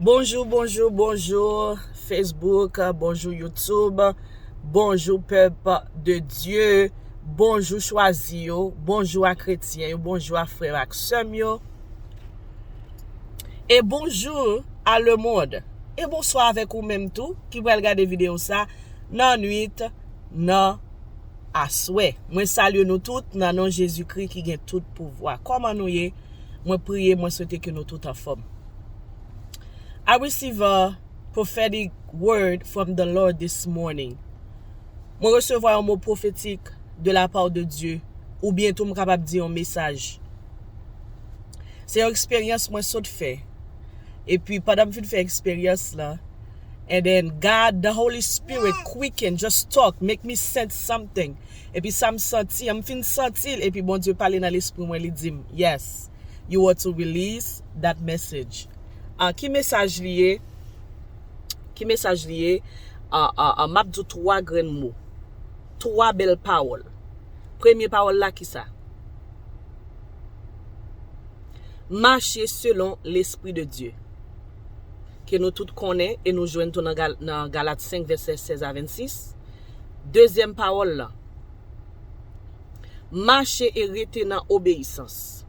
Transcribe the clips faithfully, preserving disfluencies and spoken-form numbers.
Bonjou, bonjou, bonjou Facebook, bonjou YouTube, bonjou pèp de Dye, bonjou chwazi yo, bonjou a kretyen yo, bonjou a frè ak sè m yo. E bonjou a lemonn. E bonswa avèk ou menm tou ki pral gade videyo sa nan nwit, nan aswè. Mwen salye nou tout nan non Jezikri ki gen tout pouvwa. Kòman nou ye? Mwen priye, mwen swete ke nou tout anfòm. I receive a prophetic word from the Lord this morning. Mwen resevwa yon mo pwofetik de la part de Dye, oubyen tou m kapab di yon mesaj. Se yon eksperyans mwen sot fè. Epi pandan m fin fè eksperyans la, and then God, the Holy Spirit, quicken, just talk, make me sense something. Epi sa m santi, m fin santi l, epi Bondye pale nan lespri mwen, li di m, yes, you are to release that message. Ah, ki mesaj li ye? Ki mesaj li ye? Ah, ah, ah, m ap di w twa grenn mo. Twa bèl pawòl. Premye pawòl la, ki sa? Mache selon Lespri de Dye. Ke nou tout konnen e nou jwenn tou nan Gal-, nan Galat senk, vèsè sèz a vennsis. Dezyèm pawòl lan, mache e rete nan obeyisans.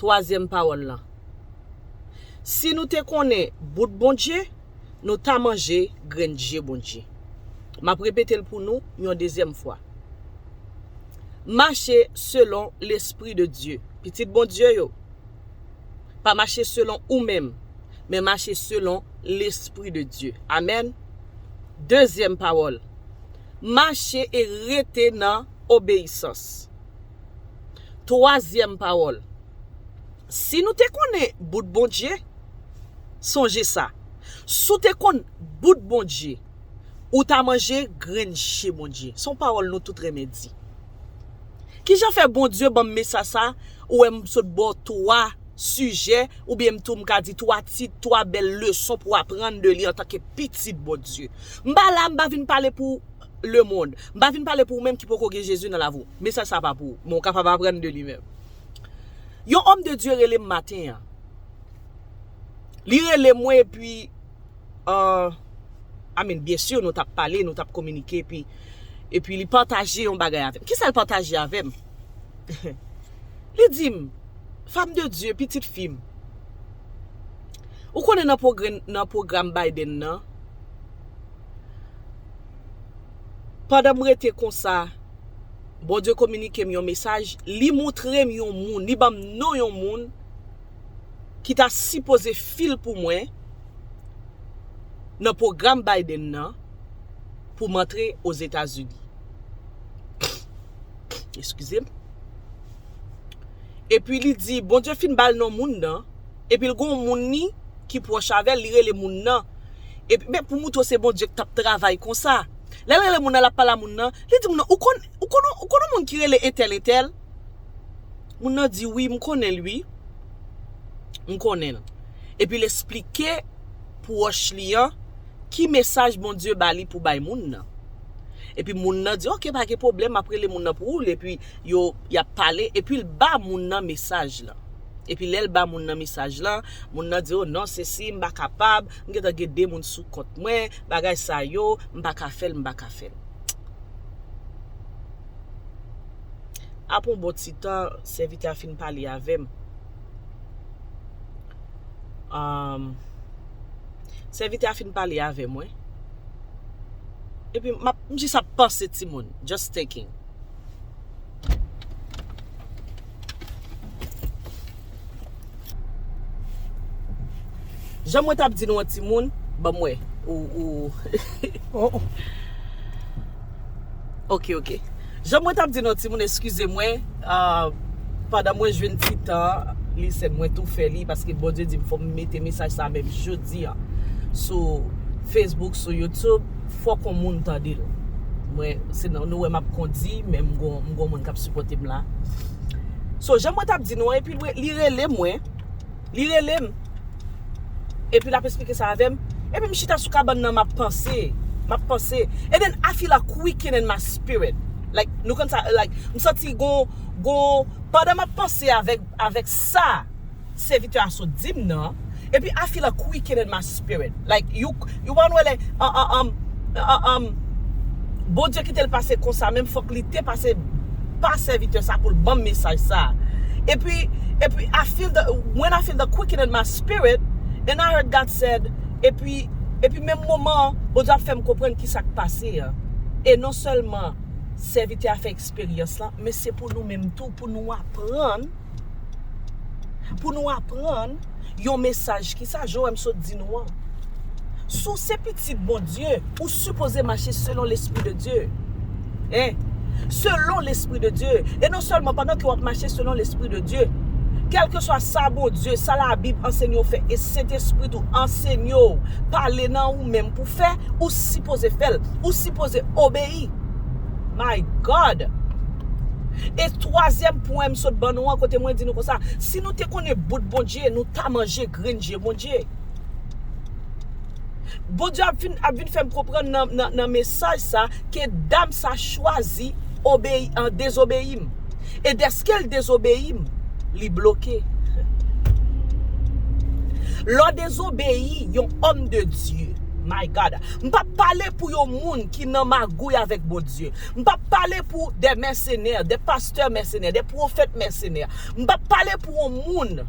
Twazyèm pawòl lan, si nou te konnen bout Bondye, nou ta manje grenn je Bondye. M ap repete l pou nou yon dezyèm fwa. Mache selon Lespri de Dye. Pitit Bondye yo, pa mache selon ou menm, men mache selon Lespri de Dye. Amèn. Dezyèm pawòl, mache e rete nan obeyisans. Twazyèm pawòl, si nou te konnen bout Bondye, sonje sa, si w te konn bout Bondye, ou ta manje grenn je Bondye. Se yon pawòl nou tout renmen di. Kijan fè Bondye ban m mesaj sa? Ou wè m sot ba w twa sijè, oubyen m tou m ka di twa tit, twa bèl leson pou w aprann de li antanke pitit Bondye. M pa la, m pa vin pale pou lemonn. M pa vin pale pou ou menm ki poko gen Jezi nan lavi w. Mesaj sa pa pou ou. Men w kapab aprann de li menm. Yon òm de Dye rele m maten an. Li rele mwen epi, uh, I mean, byen si, nou t ap pale, nou t ap kominike, epi, epi li pataje yon bagay avè m. Kisa l pataje avè m? Li di m, fanm de Dye, pitit fi m, ou konnen nan pwogre-, nan pwogram Biden nan, pandan m rete konsa, Bondye kominike m yon mesaj, li moutre m yon moun, li ban m non yon moun ki ta sipoze fil pou mwen nan pwogram Biden nan pou m antre Ozetazini. Eskize m. Epi li di, Bondye fin ba l non moun nan, epi l gen yon moun li ki pwòch avè l, li rele moun nan. Epi, men pou moutre w se Bondye ki t ap travay konsa. Lè l rele moun nan, l ap pale a moun nan, li di moun nan, ou konn, ou konn, ou konn yon moun ki rele entèl, entèl? Moun nan di, wi, m konnen l, wi. M konnen l. Epi l esplike pwòch li an ki mesaj Bondye ba li pou bay moun nan. Epi moun nan di, oke, pa gen pwoblèm, m ap rele moun nan pou ou l. Epi yo, y ap pale, epi l ba moun nan mesaj lan. Epi lè l ba moun nan mesaj lan, moun nan di, o non, sesi, m pa kapab, m gentan gen de moun sou kont mwen, bagay sa yo, m pa ka fè l, m pa ka fè l. Apre yon bon ti tan, sèvitè a fin pale avè m. Um, sèvitè a fin pale avè mwen. Epi m ap, m jis ap panse timoun, just thinking. Jan mwen t ap di nou an timoun, ban m wè, ou, ou. Oh, oh. Ok, ok. Jan mwen t ap di nou an timoun, eskize mwen, ah, pandan mwen jwenn ti tan, listen, mwen tou fè li, paske Bondye di m fò m mete mesaj sa menm jodi an sou Facebook, sou YouTube, fòk yon moun tande l. Mwen, se nan, nou wè m ap kondi, men m gon, m gon moun k ap sipòte m la. So, jan mwen t ap di nou an, epi li rele mwen, li rele m. Epi l ap esplike sa avè m. Epi m chita sou kabann nan, m ap panse. M ap panse. And then I feel a quicken in my spirit. Like, nou konn sa, like, m santi gon, gon, pandan m ap panse avèk, avèk sa, sèvitè a sot di m nan, Epi I feel a quickening in my spirit. Like, you, you wanna wè lè, um, um, um, um, um, Bondye kite l pase konsa, menm fòk li te pase pa sèvitè sa pou l ban m mesaj sa. Epi, epi, I feel the, when I feel the quickening in my spirit, and I heard God said, epi, epi menm moman an, Bondye ap fè m konprann ki sa k pase an. E non sèlman sèvitè a fè eksperyans lan, men se pou nou menm tou, pou nou aprann, pou nou aprann yon mesaj ki sa Joel sot di nou an. Si w se pitit Bondye, ou sipoze mache selon Lespri de Dye. Hein? Selon Lespri de Dye. E non sèlman pandan ke w ap mache selon Lespri de Dye, kèlkeswa sa Bondye, sa Labib ansenye w fè, e Sentespri tou ansenye w, pale nan ou menm pou fè, ou sipoze fè l, ou sipoze obeyi. My God! E twazyèm pwen m sot ban nou an, kote mwen di nou konsa, si nou te konnen bout Bondye, nou ta manje grenn je Bondye. Bondye ap vin, ap vin fè m konprann nan, nan, nan mesaj sa, ke dam sa chwazi obeyi, an, dezobeyi m. E dèske l dezobeyi m, li bloke. Lè w dezobeyi yon òm de Dye, my God, m p ap pale pou yon moun ki nan magouy avèk Bondye. M p ap pale pou de mèsenè, de pastè mèsenè, de pwofèt mèsenè. M p ap pale pou yon moun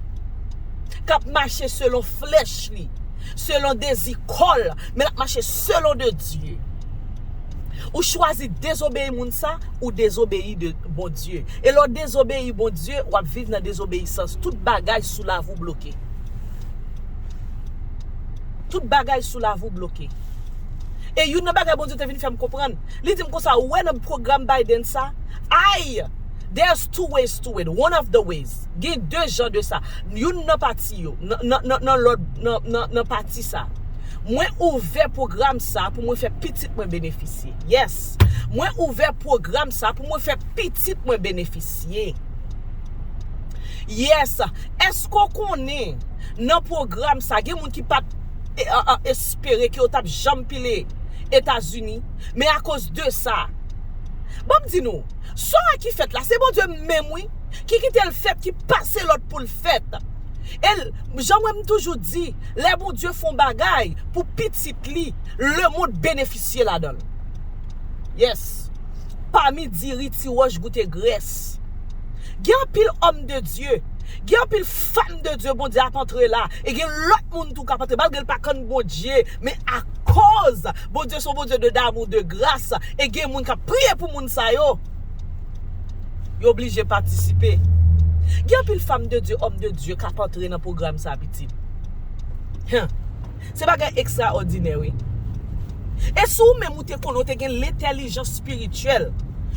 k ap mache selon flèch li, selon dezi kò l, men l ap mache selon de Dye. Ou chwazi dezobeyi moun sa, ou dezobeyi de Bondye. E lè w dezobeyi Bondye, w ap viv nan dezobeyisans. Tout bagay sou lavi w bloke. Tout bagay sou lavi w bloke. E youn nan bagay Bondye te vin fè m konprann, li di m konsa, ou wè nan pwogram Biden sa, ay, there's two ways to it. One of the ways. Gen de jan de sa. Youn nan pati yo, nan, nan, nan, nan lòd, nan, nan, nan pati sa. Mwen ouvè pwogram sa pou mwen fè pitit mwen benefisye. Yes. Mwen ouvè pwogram sa pou mwen fè pitit mwen benefisye. Yes. Èske w konnen nan pwogram sa, gen moun ki pa t, e, a, a, espere ke yo t ap janm pile Etazini, men akoz de sa, ban m di nou, sa ki fèt la, se Bondye menm wi, ki kite l fèt, ki pase lòd pou l fèt. E l, jan mwen m toujou di, lè Bondye fè yon bagay pou pitit li, lemonn benefisye ladan l. Yes. Pami diri, ti wòch goute grès. Gen anpil òm de Dye, gen anpil fanm de Dye Bondye ap antre la. E gen lòt moun tou k ap antre. Malgre l pa konn Bondye, men akoz Bondye se yon Bondye de damou, de gras, e gen moun k ap priye pou moun sa yo, yo blije patisipe. Gen anpil fanm de Dye, òm de Dye k ap antre nan pwogram sa, pitit. Hen. Se bagay ekstraòdinè, wi. E si w menm ou te konnen, ou te gen lentèlijans espirityèl,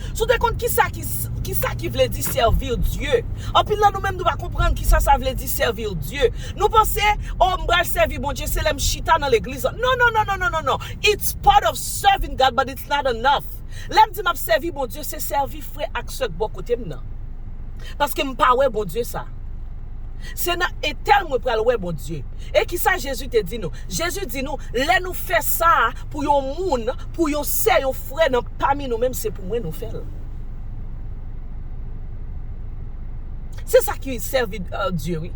si w te konn kisa ki, kisa ki vle di sèvi Dye. Anpil nan nou menm nou pa konprann kisa sa vle di sèvi Dye. Nou panse, oh, m pral sèvi Bondye, se lè m chita nan legliz. Non, non, non, non, non, non, non. It's part of serving God, but it's not enough. Lè m di m ap sèvi Bondye, se sèvi frè ak sè k bò kote m nan. Paske m pa wè Bondye sa. Se nan entèl mwen pral wè Bondye. E kisa Jezi te di nou? Jezi di nou, lè nou fè sa pou yon moun, pou yon sè, yon frè nan pami nou menm, se pou mwen nou fè l. Se sa ki sèvi, uh, Dye, wi.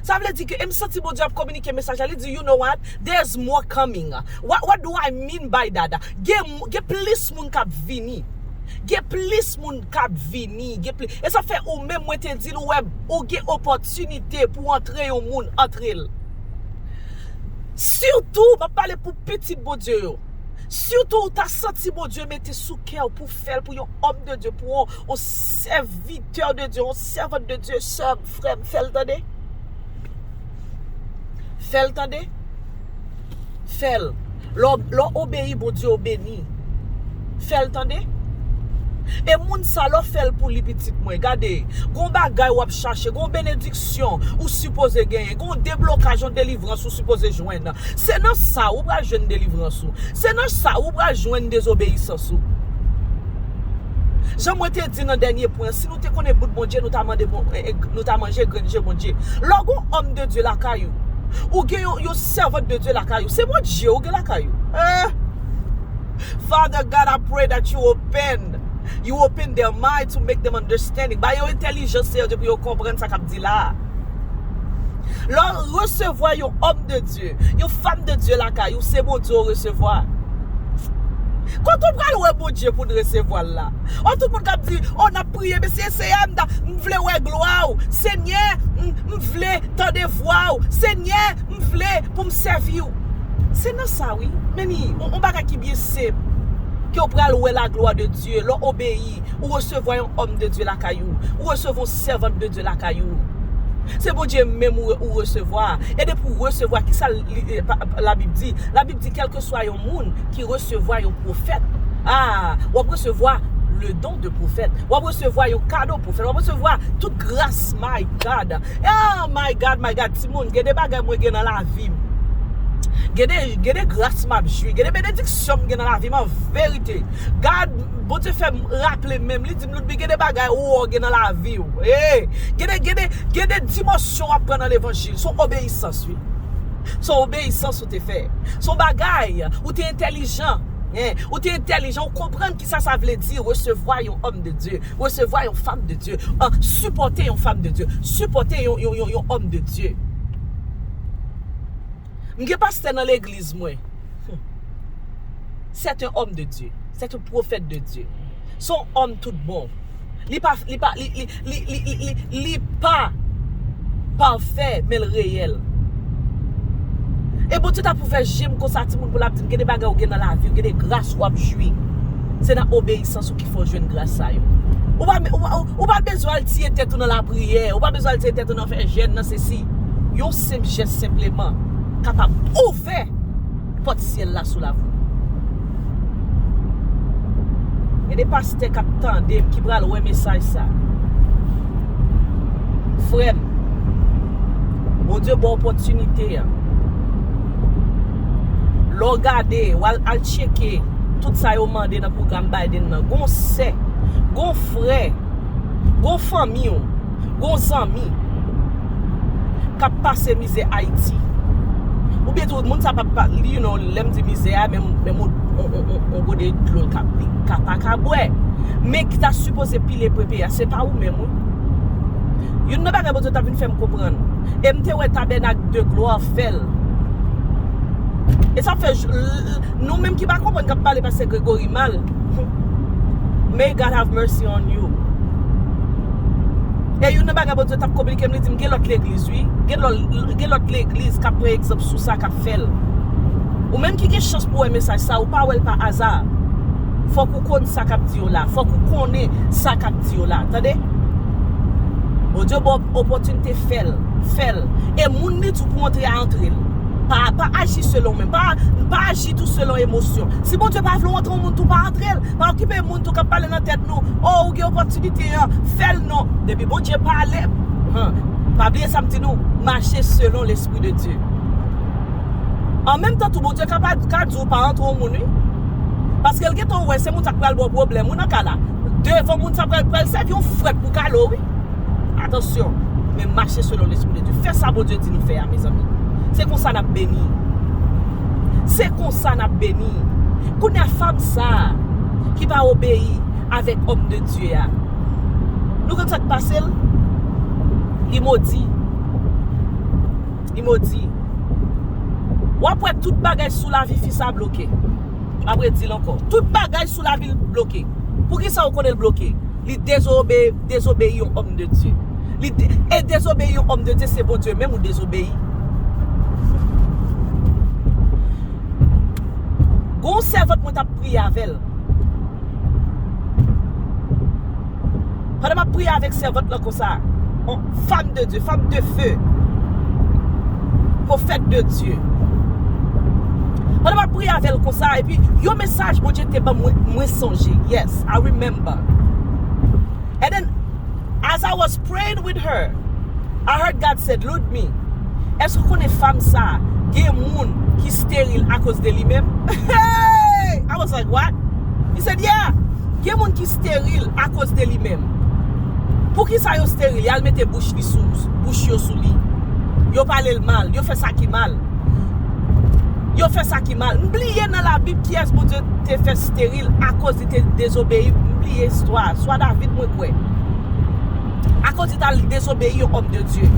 Sa vle di ke, e m santi Bondye ap kominike mesaj la, li di, you know what? There's more coming. What, what do I mean by that? Gen, gen plis moun k ap vini. Gen plis moun k ap vini. Gen plis. E sa fè ou menm, mwen te di l, ou wè, ou gen opòtinite pou antre yon moun, antre l. Sitou, m ap pale pou pitit Bondye yo. Sitou, ou ta santi Bondye mete sou kè w pou fè l, pou yon òm de Dye, pou yon, yon sèvitè de Dye, yon sèvant de Dye, sè m, frè m, fè l tande. Fè l tande. Fè l. Lè w, lè w obeyi Bondye, w beni. Fè l tande. E moun sa, lè w fè l pou li, pitit mwen, gade, gon bagay w ap chache, gon benediksyon ou sipoze genyen, gon deblokaj, yon delivrans ou sipoze jwenn. Se nan sa ou pral jwenn delivrans ou. Se nan sa ou pral jwenn dezobeyisans ou. Jan mwen te di nan dènye pwen, si nou te konnen bout Bondye, nou ta mande bon, e, e, nou ta manje grenn je Bondye. Lè w gon òm de Dye lakay ou, ou gen yon, yon sèvant de Dye lakay ou, se Bondye ou gen lakay ou. Eh! Father God, I pray that you open, you open their mind to make them understanding. Ba yo entèlijans, Senyè Dye, pou yo konprann sa k ap di la. Lè w resevwa yon homme de Dieu, yon femme de Dieu lakay ou, se Bondye w resevwa. Kote w pral wè Bondye pou n resevwa l la? O, tout moun k ap di, o, n ap priye, mesye, Seyè, m ta, m vle wè glwa w. Senyè, m, m vle tande vwa w. Senyè, m vle pou m sèvi w. Se nan sa, wi. Men ni, yon, yon bagay ki byen senp, ke w pral wè la gloire de Dieu, lè w obeyi, ou resevwa yon homme de Dieu lakay ou, ou resevwa yon servante de Dieu lakay ou. Se Bondye menm ou, ou resevwa. E depi ou resevwa, ki sa li, eh, pa, pa, Labib di? Labib di, kèlkeswa yon moun ki resevwa yon pwofèt, ah, w ap resevwa le don de pwofèt. W ap resevwa yon kado pwofèt. W ap resevwa tout gras, my God. Oh, my God, my God. Timoun, gen de bagay mwen gen nan lavi m. Gen de, gen de gras m ap jwi. Gen de benediksyon m gen nan lavi m an verite. God, Bondye fè m raple menm. Li di m, Ludby, gen de bagay ou gen nan lavi w. Hey, gen de, gen de, gen de dimansyon w ap pran nan levanjil. Se yon obeyisans, wi. Se yon obeyisans ou te fè. Se yon bagay, ou te entèlijan. Hein? Ou te entèlijan, ou konprann ki sa sa vle di resevwa yon homme de Dieu, resevwa yon femme de Dieu, ah, sipòte yon femme de Dieu, sipòte yon, yon, yon, yon homme de Dieu. M gen pastè nan legliz mwen. Hmm. C'est un homme de Dieu. C'est un prophète de Dieu. Se yon òm tout bon. Li pa, li pa, li, li, li, li, li, li, li pa pafè, men l reyèl. E Bondye t ap ouvè je m konsa, timoun, pou l ap di m, gen de bagay ou gen nan lavi w, gen de gras w ap jwi. Se nan obeyisans ou ki fè w jwenn gras sa yo. Ou pa, ou pa, ou pa bezwen al tiye tèt ou nan lapriyè, ou pa bezwen al tiye tèt ou nan fè jèn, nan sesi. Yon senp jès senpleman kapab ouvè pòt syèl la sou lavi w. Gen de pastè k ap tande m ki pral wè mesaj sa. Frè m, Bondye ba w opòtinite a. Lè w gade, w al, al tcheke tout sa yo mande nan pwogram Biden nan. Gon sè, gon frè, gon fanmi w, gon zanmi k ap pase mizè Ayiti. Oubyen tou, moun sa pa, pa, you know, lè m di mizè a, menm, menm yon, yon, yon, yon, yon gode dlo l ka, li ka pa ka bwè. Men ki ta sipoze pile pou peyi a, se pa ou menm, wi. Youn nan bagay Bondye ta vin fè m konprann. E m te wè Tabènak de Glwa fè l. E sa fè, j-, l-, l-, nou menm ki pa konprann k ap pale pastè Gregory mal, may God have mercy on you. E youn nan bagay Bondye t ap kominike m, li di m, gen lòt legliz, wi. Gen lòt, gen lòt legliz k ap pran egzanp sou sa, k ap fè l. Ou menm ki gen chans pou wè mesaj sa, ou pa wè l pa aza. Fòk ou konn sa k ap di yo la. Fòk ou konnen sa k ap di yo la. Tande? Bondye ba w opòtinite, fè l. Fè l. E moun li di w pou antre a, antre l. Pa, pa aji selon w menm. Pa, pa aji tou selon emosyon. Si Bondye pa vle w antre yon moun tou, pa antre l. Pa okipe moun tou k ap pale nan tèt nou. O, ou gen opòtinite an. Fè l non. Depi Bondye pale, han, pa bliye sa m di nou, mache selon Lespri de Dye. An menm tan tou, Bondye ka pa, ka di w pa antre yon moun, wi. Paske l gentan wè se moun sa k pral ba w pwoblèm, wi, nan ka la. Devan moun sa pral, pral sèvi yon frèt pou kale w, wi. Atansyon, men mache selon Lespri de Dye. Fè sa Bondye di nou fè a, mezanmi. Se konsa n ap beni. Se konsa n ap beni. Kounye a, fanm sa a ki pa obeyi avèk òm de Dye a, nou konn sa k pase l? Li modi. Li modi. W ap wè tout bagay sou lavi fi sa bloke. M ap redi l ankò. Tout bagay sou lavi l bloke. Poukisa w konnen l bloke? Li dezobe-, dezobeyi yon òm de Dye. Li de-, e dezobeyi yon òm de Dye, se Bondye menm ou dezobeyi. Gon sèvant mwen t ap priye avè l. Pandan m ap priye avèk sèvant lan konsa, on, femme de Dieu, femme de feu, prophète de Dieu. Pandan m ap priye avè l konsa, epi yon mesaj Bondye te ban mwen, mwen sonje. Yes, I remember. And then, as I was praying with her, I heard God said, Ludmi, èske w konnen fanm sa a, gen moun ki steril akoz de li menm? Hey! I was like, what? He said, yeah, gen moun ki steril akoz de li menm. Poukisa yo steril? Y al mete bouch li sou, bouch yo sou li. Yo pale l mal, yo fè sa ki mal. Yo fè sa ki mal. M bliye nan Labib kiyès Bondye te fè steril akoz li te dezobeyi. M bliye istwa a. Swa David, mwen kwè. Akoz li t al dezobeyi yon òm de Dye.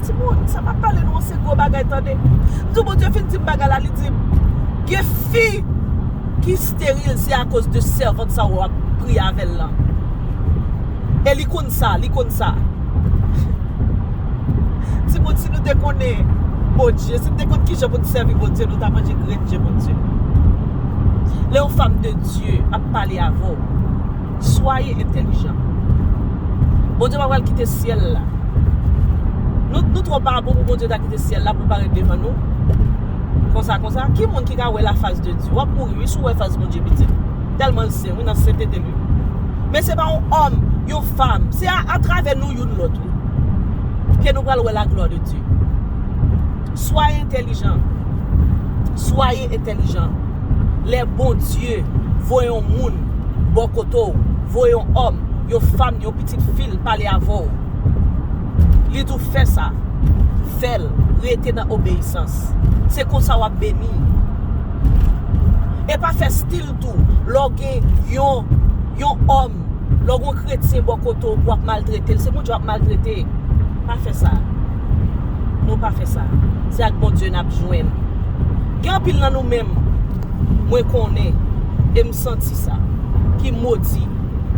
Timoun, sa m ap pale nou an se gwo bagay, tande. M di w, Bondye fin di m bagay la, li di m, gen fi ki steril, se akoz de sèvant sa w ap priye avè l lan. E li konn sa, li konn sa. Timoun, si nou te konnen Bondye, si nou te konn kijan pou n sèvi Bondye, nou ta manje grenn je Bondye. Lè yon fanm de Dye ap pale avè w, soyez intelligent. Bondye pa pral kite syèl la. Nou, nou twò pa bon pou Bondye ta kite syèl la pou l parèt devan nou. Konsa, konsa. Ki moun ki ka wè la face de Dieu? W ap mouri, wi, si w wè fas Bondye, pitit. Tèlman l sen, wi, nan sentete l, wi. Men se pa yon òm, yon fanm. Se a, atravè nou youn lòt, wi, ke nou pral wè la gloire de Dieu. Soyez intelligent. Soyez intelligent. Lè Bondye voye yon moun bò kote w, voye yon òm, yon fanm, yon pitit fi l pale avè w, li di w fè sa, fè l, rete nan obeyisans. Se konsa w ap beni. E pa fè stil tou, lè w gen yon, yon òm, lè w gen yon kretyen bò kote w pou w ap maltrete l, se Bondye w ap maltrete. Pa fè sa. Nou pa fè sa. Se ak Bondye n ap jwenn. Gen anpil nan nou menm, mwen konnen, e m santi sa, ki modi.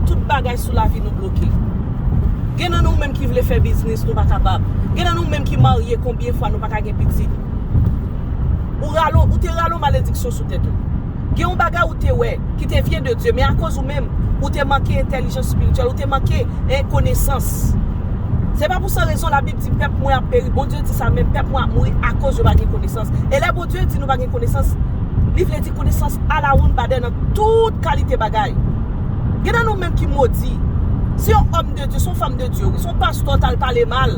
Tout bagay sou lavi nou bloke. Gen nan nou menm ki vle fè biznis, nou pa kapab. Gen nan nou menm ki marye, konbyen fwa nou pa ka gen pitit. Ou rale, ou te rale yon malediksyon sou tèt ou. Gen yon bagay ou te wè ki te vyen de Dye, men akoz ou menm, ou te manke entèlijans espirityèl, ou te manke, eh, konesans. Se pa pou san rezon Labib di, pèp mwen ap peri. Bondye di sa, men pèp mwen ap mouri akoz yo pa gen konesans. E lè Bondye di nou pa gen konesans, li vle di konesans alawonnbadè nan tout kalite bagay. Gen nan nou menm ki modi. Se yon òm de Dye, se yon fanm de Dye, wi, se yon pastè w t al pale mal.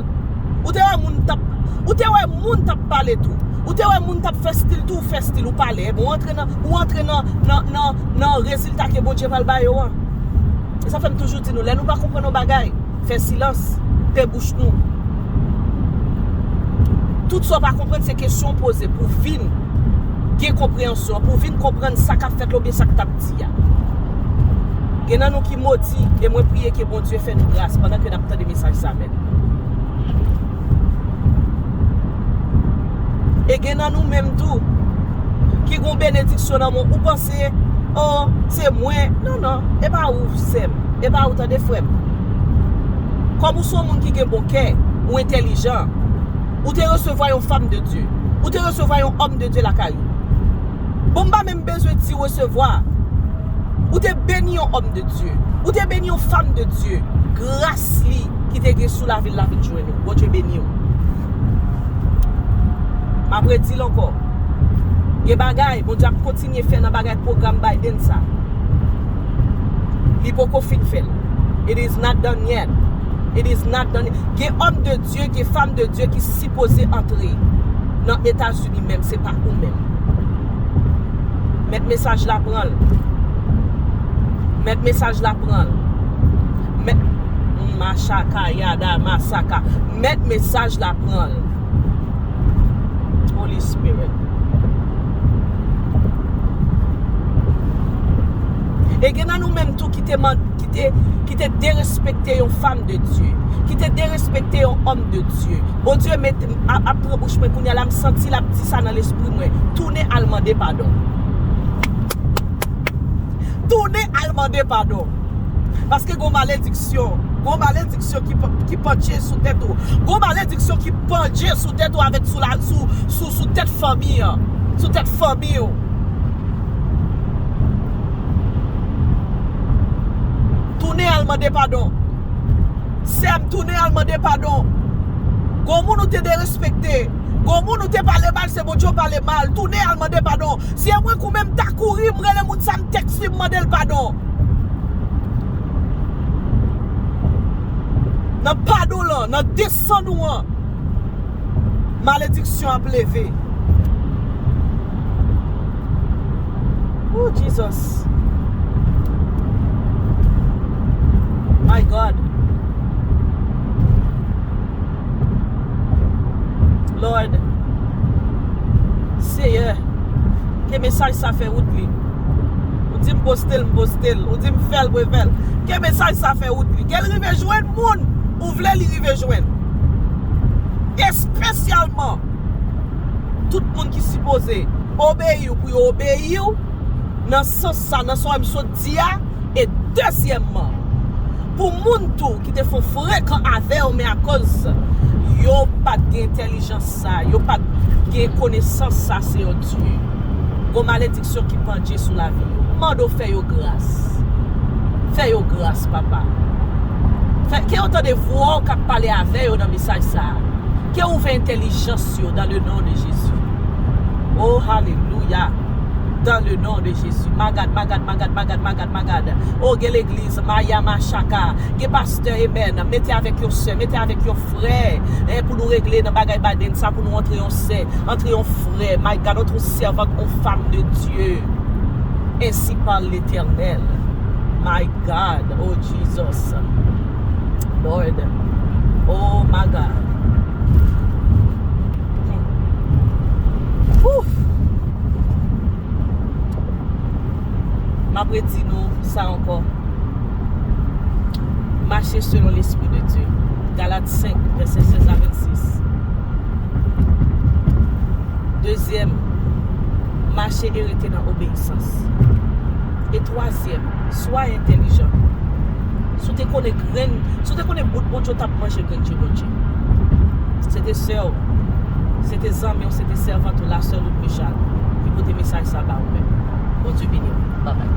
Ou te wè moun t ap, ou te wè moun t ap pale tou. Ou te wè moun t ap fè stil tou, ou fè stil, ou pale. Ebyen, ou antre nan, ou antre nan, nan, nan, nan rezilta ke Bondye pral ba yo an. E sa fè m toujou di nou, lè nou pa konprann yon bagay, fè silans, pe bouch nou. Tout sa w pa konprann, se kesyon w poze pou w vin gen konpreyansyon, pou w vin konprann sa k ap fèt la oubyen sa k t ap di a. Gen nan nou ki modi, e mwen priye ke Bondye fè nou gras pandan ke n ap tande mesaj sa menm. E gen nan nou menm tou, ki gon benediksyon nan men w, ou panse, oh, se mwen. Non, non, e pa ou, sè m, e pa ou, tande, frè m. Kòm ou se yon moun ki gen bon kè, ou entèlijan, ou te resevwa yon fanm de Dye, ou te resevwa yon òm de Dye lakay ou. Bon, m pa menm bezwen di resevwa. Ou te beni yon òm de Dye. Ou te beni yon fanm de Dye. Gras li ki te gen sou lavi l la vin jwenn ou. Bondye beni w. M ap redi l ankò. Gen bagay Bondye ap kontinye fè nan bagay pwogram Biden sa. Li poko fin fè l. It is not done yet. It is not done. Gen òm de Dye, gen fanm de Dye ki sipoze antre nan Etazini menm, se pa ou menm. Mèt mesaj la pran l. Mèt mesaj la pran l. Mèt Machaka yada masaka. Mèt mesaj la pran l. Holy Spirit. E gen nan nou menm tou ki te mande ki te, ki te derespekte yon fanm de Dye, ki te derespekte yon òm de Dye. Bondye met, ap, ap pran bouch mwen kounye a la, m santi l ap di sa nan lespri mwen. Tounen al mande padon. Tounen al mande padon. Paske gon malediksyon, gon malediksyon ki, ki panche sou tèt ou. Gon malediksyon ki panche sou tèt ou avèk sou la, sou, sou, sou tèt fanmi an. Sou tèt fanmi w. Tounen al mande padon. Sè m, tounen al mande padon. Gon moun ou te derespekte. Gon moun ou te pale mal, se Bondye w pale mal. Tounen al mande padon. Si e mwen k ou menm, m ta kouri, m rele moun sa, m tèks li, m mande l padon. Nan padon lan, nan desann ou an. Malediksyon ap leve. Oh, Jesus. My God. Lord. Seyè. Ke mesaj sa fè wout li. Ou di m poste l, m poste l. Ou di m fè l, mwen fè l. Ke mesaj sa fè wout li. Ke l rive jwenn moun ou vle li rive jwenn. espesyalman tout moun ki sipoze obeyi w pou yo obeyi w nan sans sa, nan sa w sot di a, e dezyèmman, pou moun tou ki te fè frekan avè w, men akoz yo pa t gen entèlijans sa, yo pa t gen konesans sa, Seyè Dye, gon malediksyon ki pandye sou lavi yo. Mande w fè yo gras. Fè yo gras, papa. Fè, ke yo tande vwa w k ap pale avè yo nan mesaj sa a. Ke ouvè entèlijans yo dans le nom de Jésus. Oh, halelouya. Dans le nom de Jésus. Magad, magad, magad, magad, magad, magad. Oh, gen legliz, Maya Machaka. Gen pastè, amen. Mete avèk yon sè, mete avèk yon frè. Eh, pou nou regle nan bagay baden sa, pou nou antre yon sè, antre yon frè. My God, antre yon sèvant, yon fanm de Dye. Ensi pale Letènèl. My God, oh Jesus. Lord, oh my God. Hmm. Ouf. M ap redi nou sa ankò. Mache selon Lespri de Dye. Galat senk, vèsè sèz a vennsis. Dezyèm, mache e rete nan obeyisans. E twazyèm, swa entèlijan. Si w te konnen grenn, si w te konnen bout Bondye, w t ap manje grenn je Bondye. Se te sè w, se te zanmi w, se te sèvant ou, la sè Ludmichane, ki pote mesaj sa ba ou menm. Bondye beni w. Babay.